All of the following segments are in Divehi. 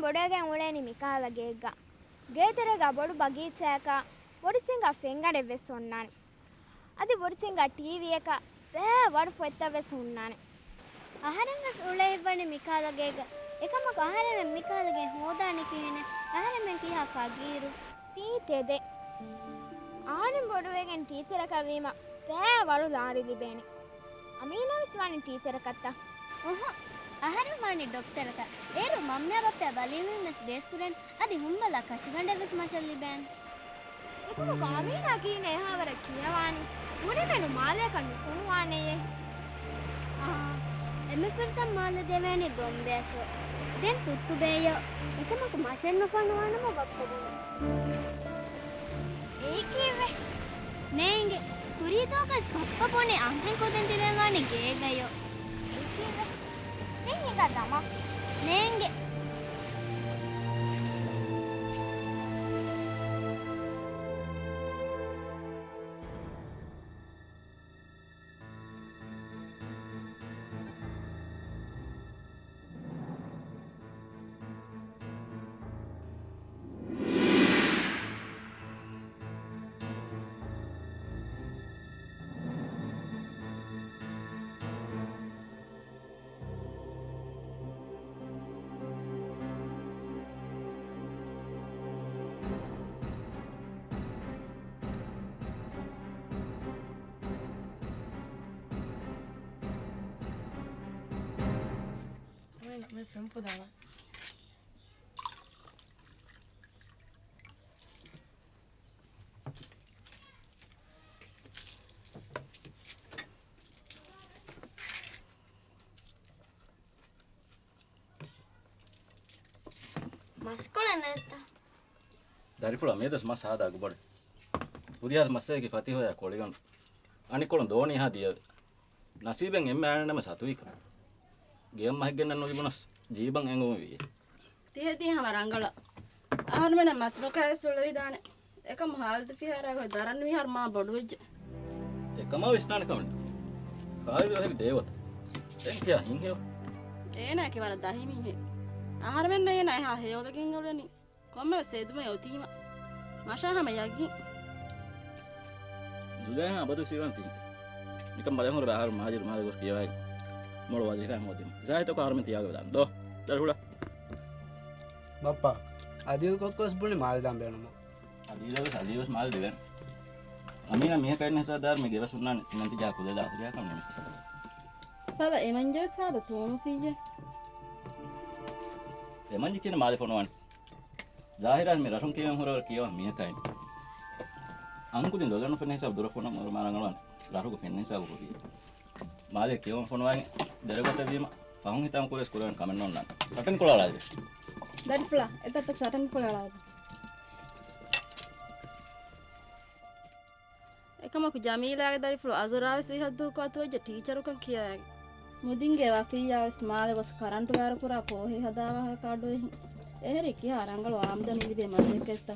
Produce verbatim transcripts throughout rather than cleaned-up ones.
ބޮޑުވެގެން އުޅޭނީ މިކަހަލަ ގެއެއްގަ. ގޭތެރޭގަ ބޮޑު ބަގީޗާއަކާ ބޮޑު ސިނގާ ފެންގަނޑެއް ވެސް އޮންނާނެ. އަދި ބޮޑު ސިނގާ ޓީވީއަކާ ދާ ވަރު ފޮތްތައް ވެސް ހުންނާނެ. އަހަރެން ވެސް އުޅޭ އިއްވަނީ މިކަހަލަ ގޭގަ. އެކަމަކު އަހަރެމެން މިކަހަލަ ގެ ހޯދާނެ ކިހިނެއް؟ އަހަރެމެން ކިހާ ފަގީރު؟ ތީ ތެދެއް. އަހަރެން ބޮޑުވެގެން ޓީޗަރަކަށް ވީމަ ދާ ވަރު ލާރި ލިބޭނެ. އަމީނާ ވެސް ވާނީ ޓީޗަރަކަށްތަ؟ އުހު. އަހަރެން ވާނީ ޑޮކްޓަރަކަށް. އޭރު މަންމަޔާ ބައްޕަޔާ ބަލީމައިން ވެސް ބޭސްކުރޭނެ. އަދި ހުންބަލާ ކަށިގަނޑެއް ވެސް މަށަށް ލިބޭނެ. އެކަމަކު އަމީނާ ކިހިނެއް އެހާވަރަށް ކިޔަވާނީ؟ ކުރިމެނު މާލެއަކަށް ނުފޮނުވާނެޔޭ. އާ، އެންމެ ފުރަތަމަ މާލެ ދެވޭނީ ދޮންބެއަށޯ. ދެން ތުއްތުބޭޔޯ. އެކަމަކު މަށެއް ނުފޮނުވާނަމަ ބައްޕަ ބުނީ. އެއީ ކީއްވެ؟ ނޭނގެ. ކުރީތޯކަސް ބައްޕަ ބުނީ އަންހެން ކުދިން ތިބެން ވާނީ ގޭގަޔޯ. އެއީ ކީއްވެ؟ ދެން ހިނގާ ދަމާ. ނޭނގެ. މި ފެން ފުދާނަ. މަސްކޮޅެއް ނެތްތަ؟ ދަރިފުޅާ މިއަދުވެސް މަސް ހާދަ އަގުބޮޑެއް. ހުރިހާ މަސްއެއްގެ ފަތިހޮޔާ ކޮޅިގަނޑު. އަނެއްކޮޅުން ދޯނި އެހާ ދިޔަވެ. ނަސީބެއް އެންމެ އަޅަންނަމަ ސަތުވީކަ. ގެއަށް މަހެއް ގެންނަން ނުލިބުނަސް ޖީބަށް އެނގުން ވީ. ތިހެދީ ހަމަ ރަނގަޅަށް. އަހަރުމެނަށް މަސް ނުކާވެސް އުޅެވިދާނެ. އެކަމު ހާލަތު ފިހާރާގަ އޮތް ދަރަން މިހާރު މާ ބޮޑުވެއްޖެ. އެކަމާ ވިސްނާނެ ކަމެއް. ޚާލިދު އެހެރި ދޭވަތަ. ދެން ކިޔާ ހިތްހެޔޮ. އޭނާއަކީ ވަރަށް ދަހި މީހެއް. އަހަރުމެންނަށް އޭނާ އެހާ ހެޔޮވެގެން އުޅެނީ. ކޮންމެވެސް ހެދުމެއް އޮތީމަ. މަށާ ހަމަ ޔަގީން. ޒުލޭހާ އަބަދު ސީވަން ތީ. ނިކަން ބަލަން ހުރެ އަހަރު މާޖިދު މާލެ ގޮސް ކިޔަވައި. މޮޅު ވަޒީފާ ހޯދީމަ. ޒާހިދަކު އަހަރުމެން ތިޔާގަ ވެދާނެ. ދޯ. ދަރިފުޅާ. ބައްޕާ، އަދީލް ކޮއްކޮވެސް ބުނި މާލެ ދާން ބޭނުމަށް. އަދީލަށް ވެސް އަދީލް ވެސް މާލެ ދެވޭނެ. އަމީނާ މީހަކަށް އިން ހިސާބު ދާއިރު މި ގެވެސް ހުންނާނެ ސިމެންޓް ޖަހާ ކުލަ ދާ ކުރިޔާ ކަމެއް ނެމެ. ބަލަ، އެމަންޖެވެސް ހާދަ ތޫނުފިއްޔެ. އެމަންޖެ ކިޔަނީ މާލެ ފޮނުވާނެ. ޒާހިރާ މި ރަށުން ކިޔަވަން ހުރެވަރު ކިޔަވާ މީހަކަށް. އަންކުދިން ދޮލަށް ނުފެންނަ ހިސާބު ދުރަށް ފޮނުވަން އޮރުމާ ރަނގަޅުވާނެ. ރަށުގަ ފެންނަ ހިސާބު ކުރިޔަށް. މާލެ ކިޔަވަން ފޮނުވާގެން ދެރަގޮތަށް ވީމަ ފަހުން ހިތާމަ ކުރިޔަސް ކުރެވެން ކަމެއް ނޯންނާނެ. ސަޓަން ކޮޅަށް އަޅާލި. ދަރިފުޅާ، އެތައްޓަށް ސަޓަން ކޮޅަށް އަޅާލި. އެކަމަކު ޖަމީލާގެ ދަރިފުޅު އަޒުރާވެސް އިހަށްދުވަހު އަތުވެއްޖެ ޓީޗަރުކަން ކިޔަވައިގެން. މުދިންގެ ވަފިއްޔާވެސް މާލެ ގޮސް ކަރަންޓު ވާރުކުރާ ކޯހި ހަދާ ވާހަކަ އަޑުއެހި. އެހެރީ ކިހާ ރަނގަޅު އާމްދަނީ ލިބޭ މަސައްކަތްތަ؟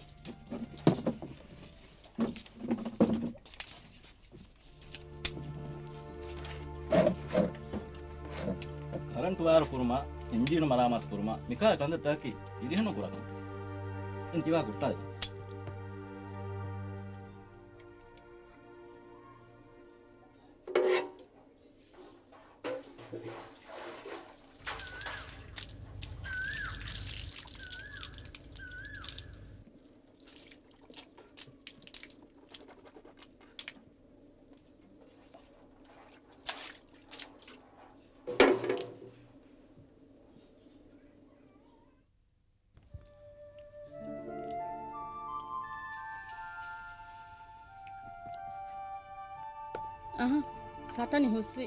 ކަރަންޓު ވާރު ކުރުމާ، އިންޖީނު މަރާމާތު ކުރުމާ، މިކާ ކަންތައްތަކަކީ ފިރިހެނުން ކުރާ ކަންތައް. އިން ތިވާ ކުއްޓާލި. އަހަ، ސަޓަނި ހުސްވި.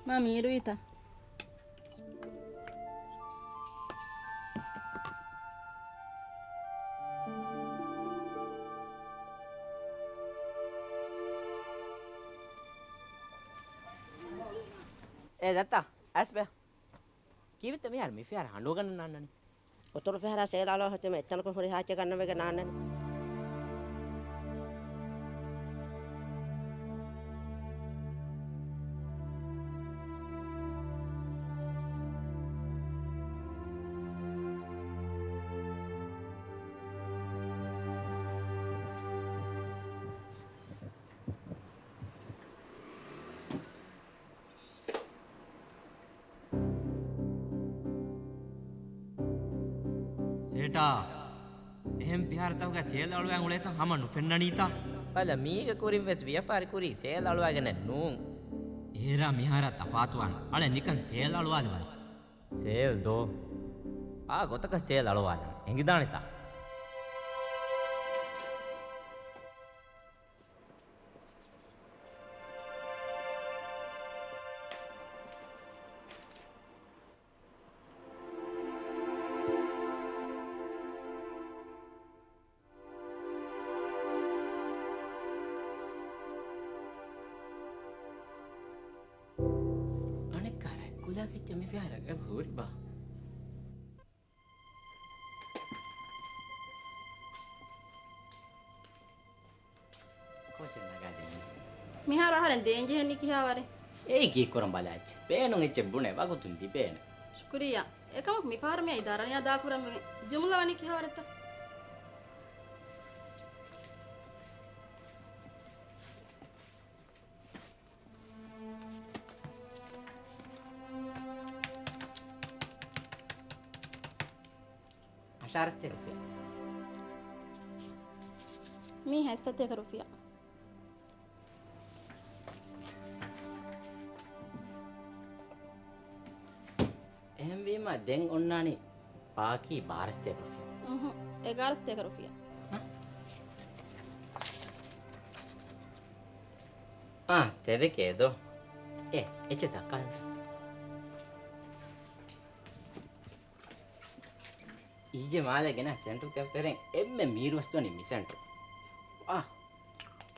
މާ މީރުވީތަ؟ އޭ ދައްތާ، އައިސް ބޭ. ކީއްވެތަ މިހާރު މި ފިހާރަ ހަނޑު ގަންނަން ނާންނަނީ؟ އުތުރު ފިހާރަ ސޭލާލޯ ހަތެމެ އެއްތަނަކުން ހުރި ހާއްޗެއް ގަންނަވެގެން ނާންނަނީ. ސޭޓާ، އެހެން ފިހާރަތަކުގަ ސޭލް އަޅުވާ އުޅޭތަން ހަމަ ނުފެންނަނީތަ؟ ބަލަ، މީގެ ކުރިން ވެސް ވިޔަފާރި ކުރީ ސޭލް އަޅުވާގެނެއް ނޫން. އޭރާ މިހާރާ ތަފާތުވާނެ. އަޅެ ނިކަން ސޭލް އަޅުވާލި ބަލަ. ސޭލް ދޯ؟ އާ ގޮތަކަށް ސޭލް އަޅުވާލަން އެނގިދާނެތާ؟ އަނެއްކާ ރަތް ކުލަ ކެއްޗެއް މި ފިހާރަ އެބަ ހުރިބާ؟ ކޯޗެއް ނަގާދެން. މިހާރު އަހަރެން ދޭންޖެހެނީ ކިހާވަރެއް؟ އެއީ ކީއްކުރަން ބަލާ އެއްޗެއް. ބޭނުން އެއްޗެއް ބުނެ ވަގުތުން ލިބޭނެ. ޝުކުރިއްޔާ. އެކަމަކު މިފަހަރު މިއައީ ދަރަނިޔާ ދާކުރަންވެގެން. ޖުމްލަ ވަނީ ކިހާވަރެއްތަ؟ އަށާރަ ސަތޭކަ ރުފިޔާ. މީ ހަތް ސަތޭކަ ރުފިޔާ. އެހެންވީމަ ދެން އޮންނާނީ ބާކީ ބާރަ ސަތޭކަ ރުފިޔާ. އުނހު، އެގާރަ ސަތޭކަ ރުފިޔާ. އާ، ތެދެކޭ ދޯ. އޭ، އެއްޗެއް ދައްކާލަން. އިއްޒެ މާލެ ގެނަ ސެންޓު ތެ-، ތެރެން އެންމެ މީރު ވަސްތުވަނީ މި ސެންޓު. އާ،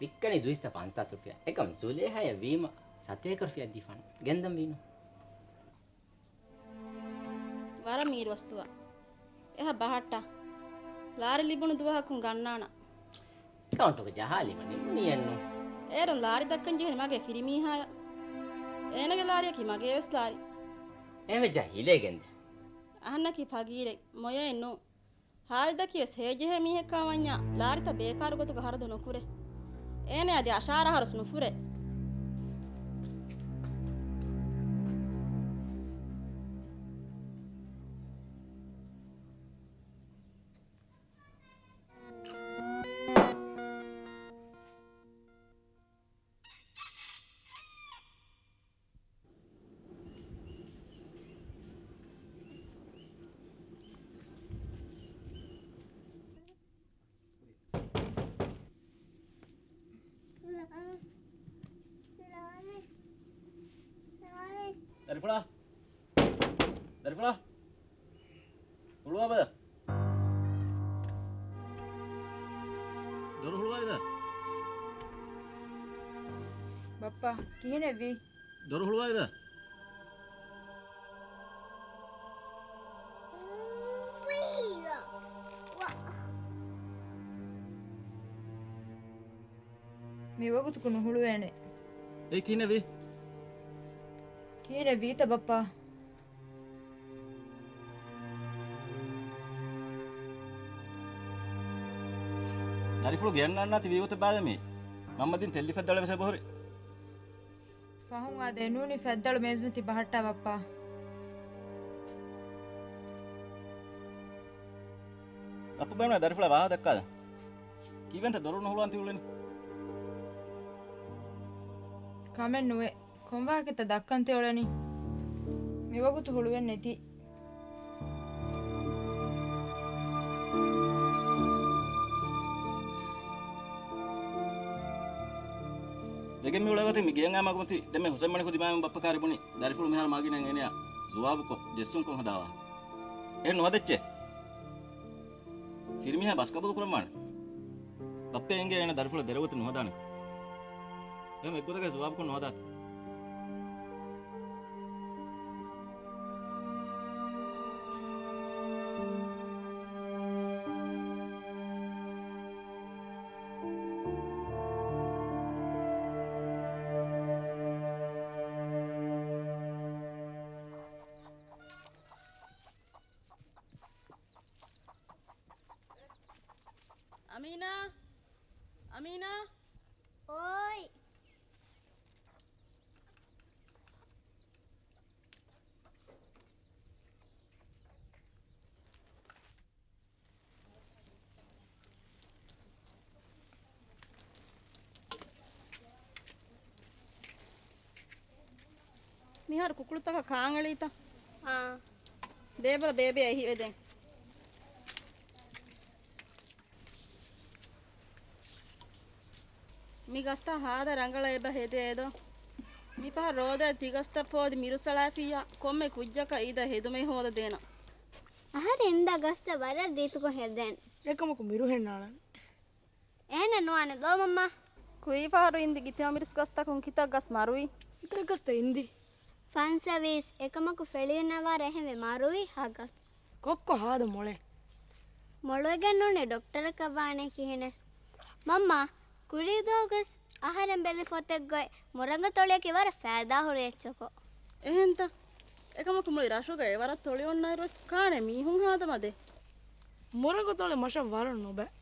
ވިއްކަނީ ދުއިސައްތަ ފަންސާސް ރުފިޔާ. އެކަމް ޒުލޭހާޔަށް ވީމަ ސަތޭކަ ރުފިޔާ ދީފާނަ. ގެންދަން ވީނު. ވަރަށް މީރު ވަސްތުވާ. އެހާ ބަހައްޓާ. ލާރި ލިބުނު ދުވަހަކުން ގަންނާނަ. އެކައުންޓުގަ ޖަހާލީމަ ނިމުނީއެއްނު. އޭރުން ލާރި ދައްކަން ޖެހެނީ މަގޭ ފިރިމީހާޔަށް. އޭނަގެ ލާރިއަކީ މަގޭ ވެސް ލާރި. އެހެންވެއްޖާ ހިލޭ ގެންދޭ. އަހަންނަކީ ފަގީރެއް، މޮޔައެއް ނޫން. ހާލިދަކީ ވެސް ހޭޖެހޭ މީހެއްކާ ވަންޏާ، ލާރިތައް ބޭކާރު ގޮތުގަ ހަރަދު ނުކުރޭ. އޭނަ އަދި އަށާރަ އަހަރުސް ނުފުރޭ. ދަރިފުޅާ! ދަރިފުޅާ! ހުޅުވާބަލަ. ދޮރު ހުޅުވާލިބަލަ. ބައްޕާ، ކިހިނެއްވީ؟ ދޮރު ހުޅުވާލިބަލަ. މިވަގުތުކު ނުހުޅުވޭނެ. އެއީ ކިހިނެއްވީ؟ ކިހިނެއްވީތަ ބައްޕާ؟ ދަރިފުޅު ގެއަށް ނަންނާތި ވީގޮތެއް ބާލަމީ. މަންމަ ދިން ތެއްލި ފައްދަޅަ ވެސް އެބަހުރި. ފަހުން އާދެ ނޫނީ ފައްދަޅު މޭޒުމަތި ބަހައްޓާ ބައްޕާ. ބައްޕަ ބޭނުން ދަރިފުޅާ ވާހަކަ ދައްކާލަން. ކީއްވެންތަ ދޮރު ނުހުޅުވާން ތި އުޅެނީ؟ ކަމެއް ނުވޭ. ކޮން ވާހަކަތަ ދައްކަން ތި އުޅެނީ؟ މިވަގުތު ހުޅުވެން ނެތި. ވެގެން މި އުޅޭގޮތެއް މި ގެއަށް އާ މަގުމަތި ދެންމެ ހުސެންމަނިކު ދިމާވެމުން ބައްޕަ ކާރި ބުނި ދަރިފުޅު މިހާރު މާގިނައިން އޭނަޔާ ޒުވާބުކޮށް ޖެއްސުން ކޮށް ހަދާ ވާހަކަ. އެހެން ނުވަދެއްޗޭ. ފިރިމީހާ ބަސް ޤަބޫލު ކުރަންވާނެ. ބައްޕަ އެނގޭ އޭނަ ދަރިފުޅަށް ދެރަވެތި ނުހަދާނެ. އެހެން އެއްގޮތަކަށް ޒުވާބުކޮށް ނުހަދާތި. އަމީނާ! އަމީނާ! އޯއި! މިހާރު ކުކުޅުތަކަށް ކާން އެޅީތަ؟ އާ. ދޭބަލަ ބޭބެ އެހިވެދެން. މި ގަސްތައް ހާދަ ރަނގަޅަށް އެބަ ހެދޭ ދޯ. މި ޕަހަރު ރޯދައަށް ތި ގަސްތައް ފޯދި މިރުސަޅާފިއްޔާ ކޮންމެ ކުއްޖަކަށް އީދަށް ހެދުމެއް ހޯދަދޭނަން. އަހަރެން އިންދާ ގަސްތައް ވަރަށް ރީތިކޮށް ހެދޭނެ. އެކަމަކު މިރުހެއް ނާޅަން. އޭނަ ނުވާނެ ދޯ މަންމާ. ކުރީ ފަހަރު އިންދި ގިތަނބިރުސް ގަސްތަކުން ކިތައް ގަސް މަރުވީ؟ ކިތައް ގަސްތައް އިންދި؟ ފަންސަވީސް. އެކަމަކު ފެޅިނަވާރަ އެހެންވެ މަރުވީ ހަ ގަސް. ކޮއްކޮ ހާދަ މޮޅޭ. މޮޅުވެގެން ނޫނީ ޑޮކްޓަރަކަށް ވާނެ ކިހިނެއް؟ މަންމާ، ކުރީ ދުވަހުގަސް އަހަރެން ބެލި ފޮތެއްގޮތް މުރަނގަ ތޮޅިއަކީ ވަރަށް ފައިދާ ހުރި އެއްޗަކޯ. އެހެންތަ؟ އެކަމަކު މުޅި ރަށުގައި ވަރަށް ތޮޅި އޮންނައިރުވެސް ކާނެ މީހުން ހާދަމަދޭ. މުރަނގަ ތޮޅި މަށަށް ވަރަށް ނުބައި.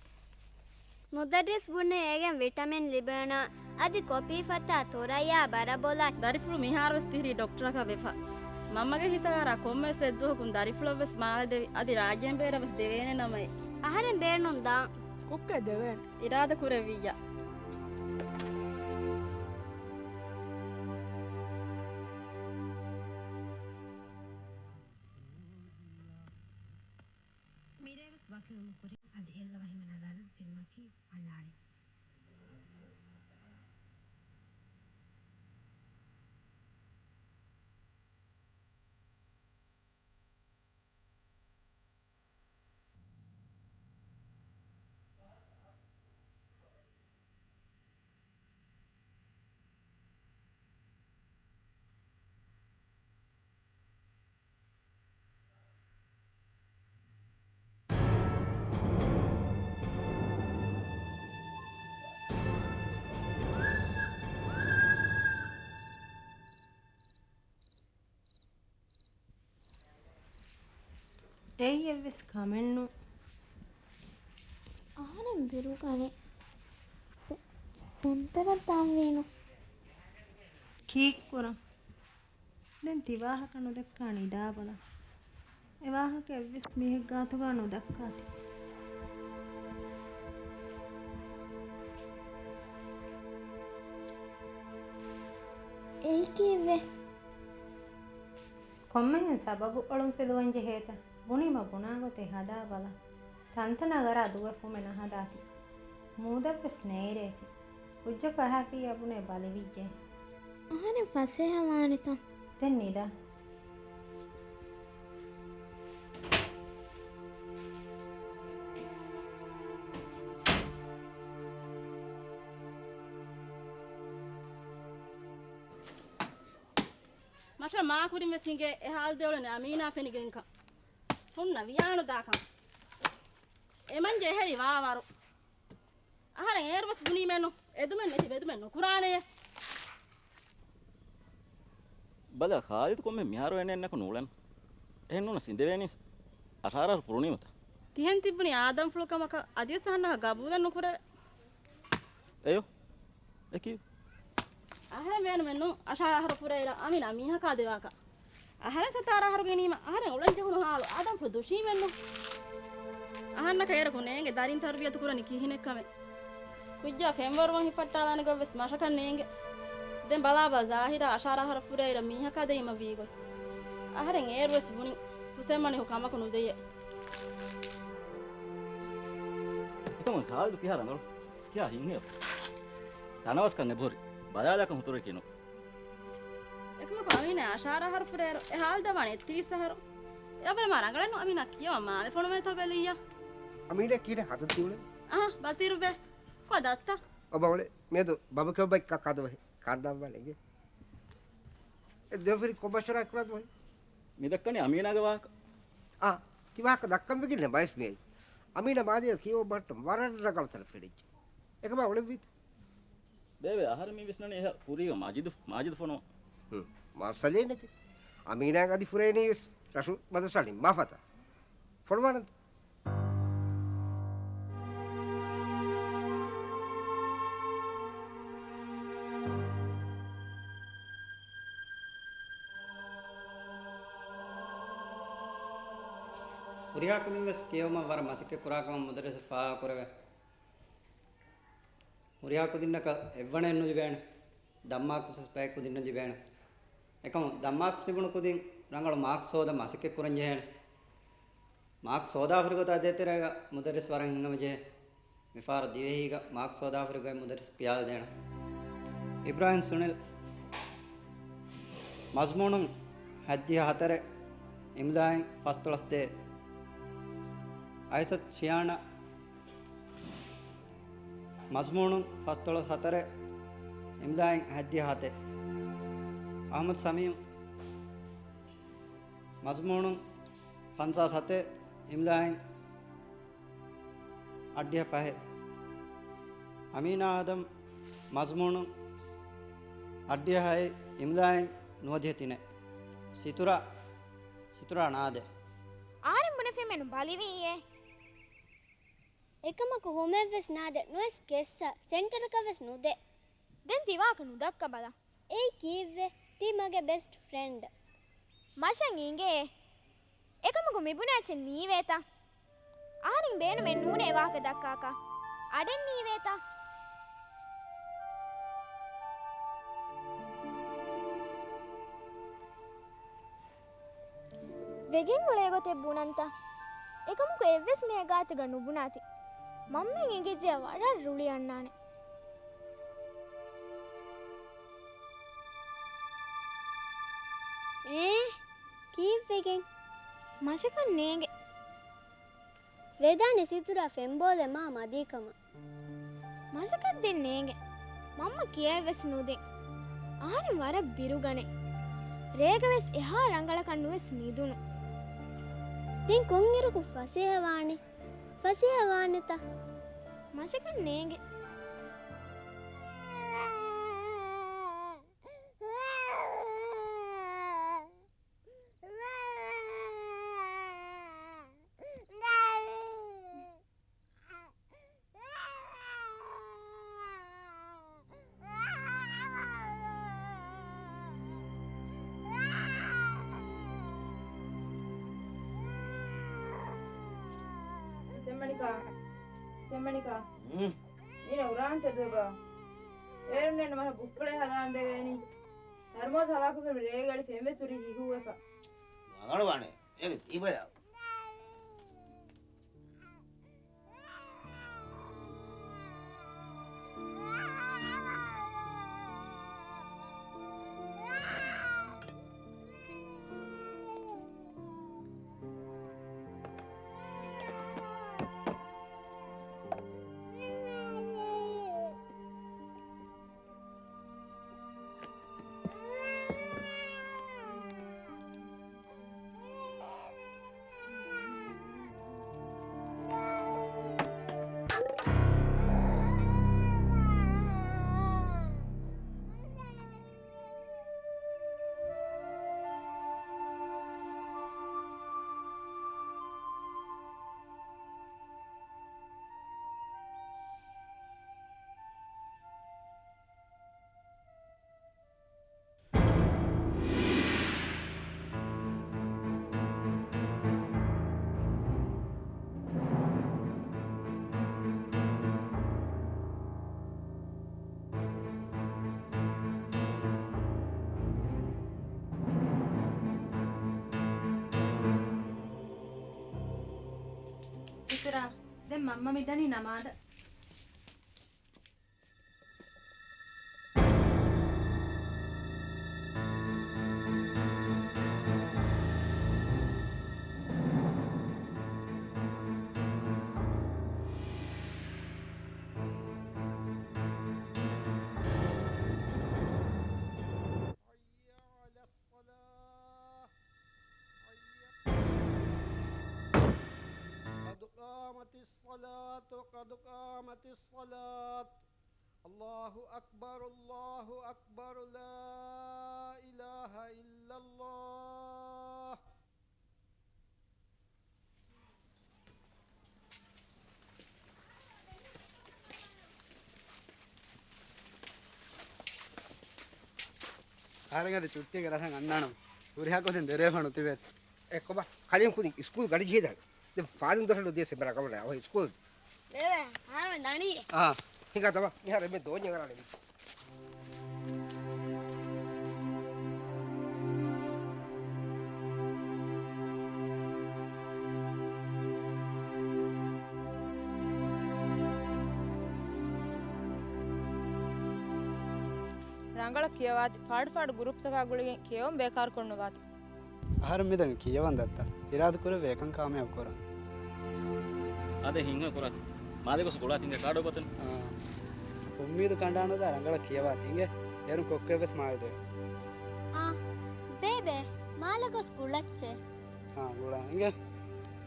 މުދައްރިސް ބުނޭ އޭގެން ވިޓަމިން ލިބޭނަ އަދި ކޮފީ ފަތާ ތުރައްޔާ ބަރަބޮލާ. ދަރިފުޅު މިހާރުވެސް ތިހިރީ ޑޮކްޓަރަކަށް ވެފަ. މަންމަގެ ހިތަށް އަރާ ކޮންމެވެސް އެއްދުވަހަކުން ދަރިފުޅަށްވެސް މާލެ ދެވި އަދި ރާއްޖޭން ބޭރަށްވެސް ދެވޭނެ ނަމައޭ. އަހަރެން ބޭނުން ދާން. ކޮއްކޮ ދެވޭނެ. އިރާދަ ކުރެއްވިއްޔާ. މިރޭވެސް ވަކިވުމުގެ ކުރިން އަދި އެއްލަވަހި މި ނަގާލަން ފިލްމަކީ އަލާޅި. އެއީ އެއްވެސް ކަމެއްނު. އަހަރެން ބިރުގަނެ. ސެ-، ސެންޓަރަށް ދާންވީނު. ކީއްކުރަން؟ ދެން ތި ވާހަކަ ނުދައްކާ ނިދާބަލަ. އެ ވާހަކަ އެއްވެސް މީހެއް ގާތުގަ ނުދައްކާތި. އެއީ ކީއްވެ؟ ކޮންމެހެން ސަބަބު އޮޅުން ފެލުވަން ޖެހޭތަ؟ ބުނީމަ ބުނާގޮތެއް ހަދާބަލަ. ތަންތަނަށް އަރާ ދުވެފުމެއް ނަހަދާތި. މޫދަށްވެސް ނޭރޭތި. ކުއްޖަކު އަހާފިއްޔާ ބުނޭ ބަލިވިއްޖެ. އަހަރެން ފަސޭހަވާނެތަ؟ ދެން ނިދާ. މަށަށް މާކުރިން ވެސް ހިނގޭ އެ ހާލު ދެއުޅެނީ އަމީނާ ފެނިގެންކަން. ހުންނަ ވިޔާނުދާކަން. އެމަންޖެ އެހެރީ ވާވަރު. އަހަރެން އޭރުވެސް ބުނީމެއްނު، އެދުމެއް ނެތި ބެދުމެއް ނުކުރާނެޔޭ. ބަލަ، ޚާލިދު ކޮންމެ މިހާރު އޭނައަށް ނަކު ނޫޅެން. އެހެން ނޫނަސް އިނދެވޭނީސް. އަށާރަ އަހަރު ފުރުނީމަތަ؟ ތިހެން ތިއްބުނީ އާދަންފުޅު ކަމަކަށް އަދިވެސް އަހަންނަކަށް ގަބޫލެއް ނުކުރެވޭ. އެޔޯ. އެކީ. އަހަރެން ބޭނުމެއްނު އަށާރަ އަހަރު ފުރެއިރަށް އަމީނާ މީހަކާ ދެވާކަށް. އަހަރެން ސަތާރަ އަހަރު ގެނީމަ އަހަރެން އުޅެން ޖެހުނު ހާލު އާދަންފުޅު ދުށީމެއްނު. އަހަންނަކަށް އޭރަކު ނޭނގެ ދަރިން ތަރުބިޔަތު ކުރަނީ ކިހިނެއްކަމެއް. ކުއްޖާ ފެންވަރުވަން ހިފައްޓާލާނެ ގޮތްވެސް މަށަކަށް ނޭނގެ. ދެން ބަލާބަލަ ޒާހިރާ އަށާރަ އަހަރަށް ފުރެއިރަށް މީހަކާ ދެއީމަ ވީގޮތް. އަހަރެން އޭރުވެސް ބުނި ހުސެން މަނިހު ކަމަކު ނުދެޔޭ. އެކަމުން ޚާލިދު ކިހާ ރަނގަޅު؟ ކިހާ ހިތްހެޔޮ؟ ތަނަވަސްކަން އެބަހުރި. ބަލާލާކަށް ހުތުރެކީނު. އެކަމަކު އަމީނާ އަށާރަ އަހަރު ފުރޭއިރު އެ ހާލު ދަވާނީ އެއްތިރީސް އަހަރު. އެއަށްވުރެ މާ ރަނގަޅެއްނު އަމީނާ ކިޔަވަން މާލެ ފޮނުވޭތޯ ބެލިއްޔާ. އަމީނާ ކިހިނެއް ހަދަން ތިއުޅެނީ؟ އަހަ، ބަސީރުބޭ. ކޮބާ ދައްތަ؟ އޮބާ އުޅޭ މިއަދު ބަބަކެ ބައި ކަ-، ކާދަ ވަހެއް ކާދާ ވާނެ އިނގޭ. އެ ދެމަފިރި ކޮބާ ޝަރާ ކުރާ ދުވަހެއް؟ މި ދައްކަނީ އަމީނާގެ ވާހަކަ. އާ، ތި ވާހަކަ ދައްކަން ވެގެން ނެ ބައިސް މިއައީ. އަމީނާ މާލޭ ކިޔަވަން ބަހައްޓަން ވަރަށް ރަނގަޅު ތަނެއް ފެނިއްޖެ. އެކަމާ އުޅެންވީތަ؟ ބޭބެ، އަހަރެން މި ވިސްނަނީ އެހާ ކުރީގަ މާޖިދު، މާޖިދު ފޮނުވަން. ހުން، މައްސަލައެއް ނެތި. އަމީނާ އަދި ފުރޭނީ ވެސް ރަށު މަދުރަސާ ނިންމާފަތާ. ފޮނުވާނަންތަ؟ ހުރިހާ ކުދިން ވެސް ކިޔެވުމަށް ވަރަށް މަސައްކަތް ކުރާ ކަމަށް މުދައްރިސަށް ފާހަގަ ކުރެވޭ. ހުރިހާ ކުދިންނަކަށް އެއްވަނައެއް ނުލިބޭނެ. ދައްމާކުސް ވެސް ބައެއް ކުދިންނަށް ލިބޭނެ. އެކަމު ދަށް މާކްސް ލިބުނު ކުދިން ރަނގަޅު މާކްސް ހޯދަން މަސައްކަތް ކުރަން ޖެހޭނެ. މާކްސް ހޯދާފަރި ގޮތަށް ދޭތެރޭގަ މުދައްރިސް ވަރަށް ހިތްހަމަޖެހޭ. މިފަހަރު ދިވެހީގަ މާކްސް ހޯދާފަރި ގޮތް މުދައްރިސް ކިޔާލަދޭނަން. އިބްރާހިމް ސުނިލް. މަޒުމޫނުން ހަތްދިހަ ހަތަރެއް، އިމްލާއިން ފަސްދޮޅަސް ދޭއް. އައިސަތު ޝިޔާނާ. މަޒުމޫނުން ފަސްދޮޅަސް ހަތަރެއް، އިމްލާއިން ހަތްދިހަ ހަތެއް. އަޙްމަދު ސަމީމް. މަޒުމޫނުން ފަންސާސް ހަތެއް، އިމްލާއިން އަށްޑިހަ ފަހެއް. އަމީނާ އާދަމް. މަޒުމޫނުން އަށްޑިހަ ހައެއް، އިމްލާއިން ނުވަދިހަ ތިނެއް. ސިތުރާ، ސިތުރާ ނާދެ. އަހަރެން ބުނެފީމެއްނު ބަލިވީއޭ. އެކަމަކު ހުމެއްވެސް ނާދެ، ނުވެސް ކެއްސަ، ސެންޓަރަކަށްވެސް ނުދޭ. ދެން ތި ވާހަކަ ނުދައްކާ ބަލަ. އެއީ ކީއްވެ؟ ތީ މަގެ ބެސްޓް ފްރެންޑް. މަށަށް އިނގޭ. އެކަމަކު މިބުނާ އެއްޗެއް ނީވޭތަ؟ އަހަރެން ބޭނުމެއް ނޫނޭ ވާހަކަ ދައްކާކަށް. އަޑެއް ނީވޭތަ؟ ވެގެން އުޅޭ ގޮތެއް ބުނަންތަ؟ އެކަމަކު އެއްވެސް މީހެއް ގާތުގަ ނުބުނާތި. މަންމައަށް އެނގިއްޖެޔާ ވަރަށް ރުޅި އަންނާނެ. އޭ، ކީއްވެގެން؟ މަށަކަށް ނޭނގެ. ވެދާނެ ސިތުރާ ފެންބޯލެ މާ މަދީކަމަށް. މަށަކަށް ދެން ނޭނގެ. މަންމަ ކިޔައެއްވެސް ނުދޭ. އަހަރެން ވަރަށް ބިރުގަނެ. ރޭގަވެސް އެހާ ރަނގަޅަކަށް ނުވެސް ނިދުނު. ދެން ކޮންއިރަކު ފަސޭހަވާނީ؟ ފަސޭހަވާނެތަ؟ މަށަކަށް ނޭނގެ. ސެމަނިކާ، ސެމަނިކާ. ހުން. މީނަ އުރާންތަ ދުވެބާ؟ އޭރުންނެއްނު މަހަ ބުއްފުޅެއް ހަދާން ދެވޭނީ. ތަރުމޫޒު ހަލާކުކުރުމުން ރޭގަ އަޑި ފެންވެސް ހުރީ ހިހޫވެފަ. ރަނގަޅުވާނެ. އޭގެ ތިބަޔާ. ސިތުރާ، ދެން މަންމަ މިދަނީ ނަމާދަށް. حي على الصلاة. حي. قد قامت الصلاة، قد قامت الصلاة. الله أكبر، الله أكبر، لا إله إلا الله. އަހަރެން އަދި ޗުއްޓީގެ ރަށަށް އަންނާނަމަ. ހުރިހާ ގޮތެއް ދެރަވެފަ ނުތިބޭތަ؟ އެ ކޮބާ؟ ކަލޭމެން ކުދިން އިސްކޫލް ގަޑި ޖެހިދާނެ. ދެން ފާދިން ދޮށަށް ދިޔަ ސެބެރަ ކަމަށް އޮހޮ އިސްކޫލް. ބޭބެ، އަހަރެން ދަނީ. އާ. ހިނގާ ތަބާ، މިހާރު އެންމެ ދޯންޏެއް އަރާނެ މި. ރަނގަޅަށް ކިޔަވާތި. ފާޑު ފާޑު ގުރޫޕްތަކާ ގުޅިގެން ކިޔެވުން ބޭކާރުކޮށް ނުވާތި. އަހަރެން މިދަނީ ކިޔަވަން ދައްތަ. އިރާދަ ކުރެއްވި އެކަން ކާމިޔާބު ކުރަން. އާދެ، ހިތްހަ ކުރާތި. މާލެ ގޮސް ގުޅާތި އިނގޭ ކާޑު އުފަތުން. އާ. އުއްމީދު ކަނޑާނުދާ ރަނގަޅަށް ކިޔަވާތި އިނގޭ. އޭރުން ކޮއްކޮއެއްވެސް މާލެ ދެވޭ. އާ، ދޭބޭ. މާލެ ގޮސް ގުޅައްޗޭ. އާ، ގުޅާ އިނގޭ.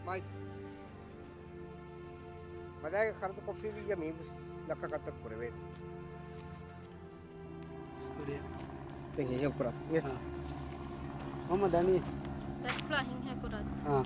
މާތް. މަދާގެ ޚަރަދު ކޮށްފިއްޔާ މީބުސް ލައްކަ ކަންތައް ކުރެވޭނެ. ޝުކުރިއްޔާ. ދެން ހިތްހަ ކުރާ. އެ. އާ. ހަމަ ދަނީ. ދަތިފުޅާ ހިތްހަ ކުރާ. އާ.